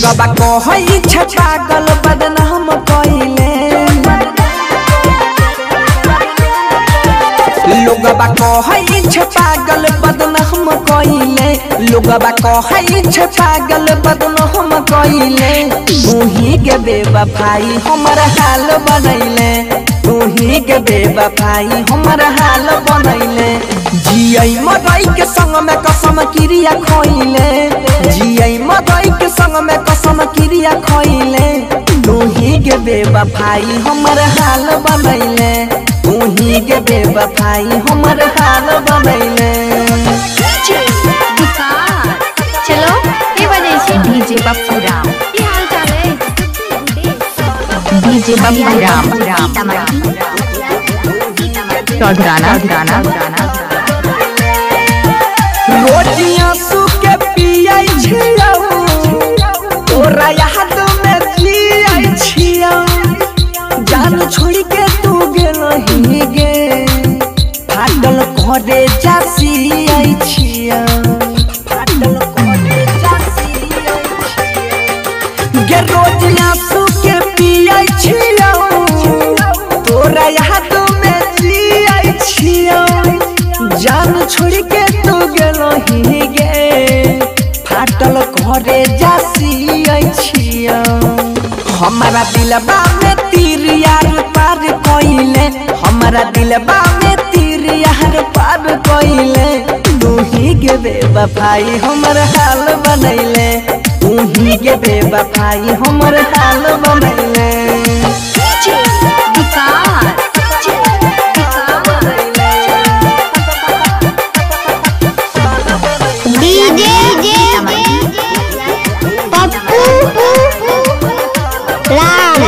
लोगबा कहै छै पागल बदनाम कइले। लोगबा कहै छै पागल बदनाम कइले। लोगबा कहै छै पागल बदनाम कइले। तूही के बेवफाई हमर हाल बनैले। तूही के बेवफाई हमर हाल बनैले। जियै मरै के संग में कसम क्रिया खइले। जियै मरै के संग में कसम क्रिया खइले। तूही के बेवफाई हमर हाल बनैले। तूही के बेवफाई हमर हाल बनैले। चलो के बजै छै डीजे पप्पू राम। की हाल चाल है डीजे पप्पू राम। चौधराना रोटियां सुके पियै छियौ, तोरा याद में जियै छियौ। जान छोड़ के तू गेलही गे, फाटल करे जासियै छियौ। फाटल करे जासियै छियौ गे। रोटियां सुके पियै छियौ, तोरा याद में जियै छियौ। जान छोड़ के तू गेलही गे, फाटल करे जासियै छियौ। हमारा दिलबा में तीर यार पार कइले। हमारा दिलबा में तीर यार पार कइले। तूही के बेवफाई हमर हाल बनैले। तूही के बेवफाई हमर हाल बनैले। पप्पू राम।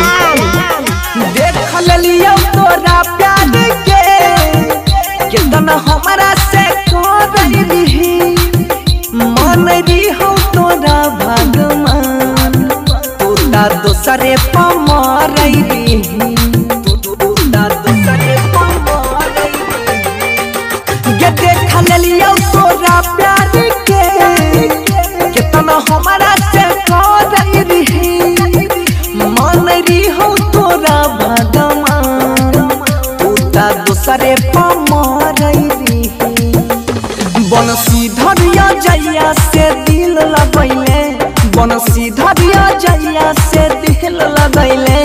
देख लियौ तोरा प्यार के कितना हमरा से कर रही। मान रही तोरा भगवान, तू ता दोसरे पर मरै रही। तू ता दोसरे पर मरै रही गे। देख लियौ तोरा प्यार के कितना हमरा से कर रही। मान रही तोरा भगवान, तू ता दोसरे पर मरै रही। बनसी धरिया जइया से दिल लगैले। बनसी धरिया जइया से दिल लगैले।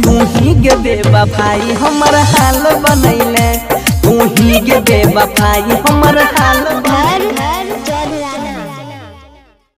तूही के बेवफाई हमर हाल बनैले। तूही के बेवफाई हमर हाल